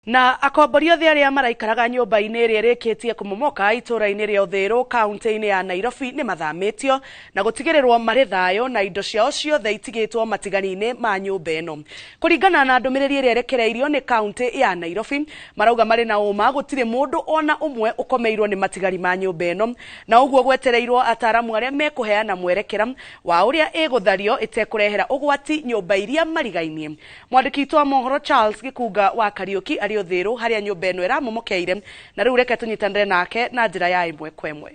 Na akombori othe arĩa maraikaraga nyũmba-inĩ ĩrĩa ĩrĩkĩtie kũmomoka itũũra-inĩ rĩa Ũthĩrũ kaunti-inĩ ya Nairobi nĩ mathamĩtio na gũtigĩrĩrwo marĩ thayũ na indo ciao ciothe itigĩtwo matigari-inĩ ma nyũmba ĩno. Kũringana na ndũmĩrĩri ĩrĩa ĩrekereirio nĩ kaunti ya Nairobi, marauga marĩ na ũma gũtirĩ mũndũ ona ũmwe ũkomeirwo nĩ matigari ma nyũmba ĩno, na ũguo gwetereirwo ataaramu arĩa mekũheana mwerekera wa ũrĩa ĩgũthario ĩtekũrehera ũgwati nyũmba iria marigainie. Mwandĩki witũ wa mohoro Charles Gĩkunga wa Kariũki arĩ Ũthĩrũ harĩa nyũmba ĩno ĩramomokeire, na rĩu reke tũnyitanĩre nake na njĩra ya ĩmwe kwa ĩmwe.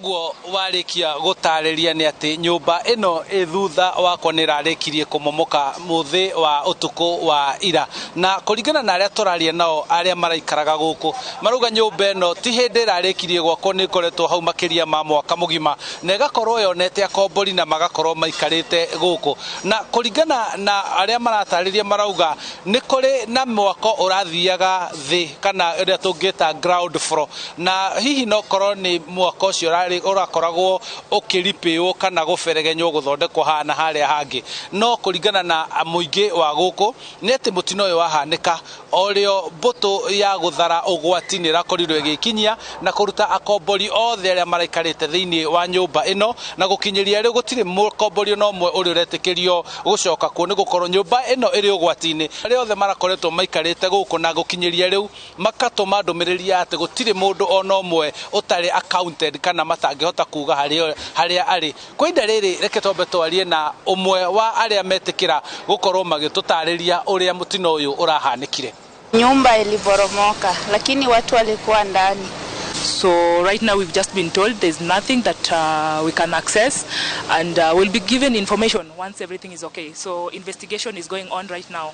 Ũguo warĩkia gũtarĩria nĩ atĩ nyũmba ĩno ĩ thutha wakwa nĩ ĩrarĩkirie kũmomoka mũthĩ wa ũtukũ wa ira, na kũringana na arĩa tũraria nao arĩa maraikaraga gũkũ marauga nyũmba ĩno ti hĩndĩ ĩrarĩkirie gwakwo, nĩ ĩkoretwo hau makĩria ma mwaka mũgima na ĩgakorwo yonete akombori na magakorwo maikarĩte gũkũ. Na kũringana na arĩa maratarĩria marauga nĩ kũrĩ na mwako ũrathiaga thĩ kana ũrĩa tũngĩta ground floor, na hihi no korwo nĩ mwako ũcio ũrakoragwo ũkĩripĩwo kana gũberegenywo gũthondekwo haha na harĩa hangĩ. No kũringana na mũingĩ wa gũkũ nĩ atĩ mũtino ũyũ wahanĩka o rĩo mbũtũ ya gũthara ũgwati nĩ ĩrakorirwo ĩgĩkinyia na kũruta akombori othe arĩa maraikarĩte thĩinĩ wa nyũmba ĩno, na gũkinyĩria rĩu gũtirĩ mũkombori ona ũmwe ũrĩa ũretĩkĩrio gũcoka kuo nĩ gũkorwo nyũmba ĩno ĩrĩ ũgwati-inĩ. Arĩa othe marakoretwo maikarĩte gũkũ na gũkinyĩria rĩu makatũma ndũmĩrĩri ya atĩ gũtirĩ mũndũ ona ũmwe ũtarĩ accounted kana matangĩhota kuga harĩa arĩ. Kwa ihinda rĩrĩ reke twambe twarie na ũmwe wa arĩa metĩkĩra gũkorwo magĩtũtarĩria ũrĩa mũtino ũyũ ũrahanĩkire. Nyumba iliporomoka lakini watu walikuwa ndani. So right now we've just been told there's nothing that we can access, and we'll be given information once everything is okay. So investigation is going on right now.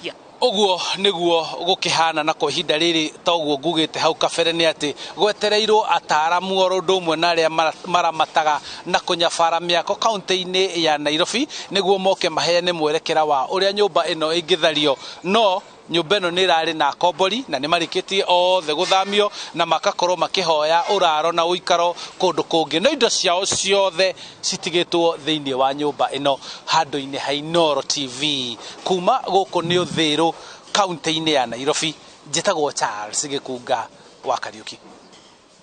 Yeah. Ũguo nĩguo gũkĩhana, na kwa ihinda rĩrĩ ta ũguo ngugĩte hau kabere nĩ atĩ gwetereirwo ataramu oro ũndũ ũmwe na arĩa maramataga na kũnyabara mĩako kaunti-inĩ ya Nairobi nĩguo moke maheane mwerekera wa ũrĩa nyũmba ĩno ĩngĩthario. No nyũmba ĩno nĩ ĩrarĩ na akombori na nĩ marĩkĩtie othe gũthamio na makakorwo makĩhoya ũraro na ũikaro kũndũ kũngĩ, no indo ciao ciothe citigĩtwo thĩinĩ wa nyũmba ĩno. Handũ-inĩ ha Inooro TV kuma gũkũ nĩ Ũthĩrũ kaunti-inĩ ya Nairobi, njĩtagwo Charles Gĩkunga wa Kariũki.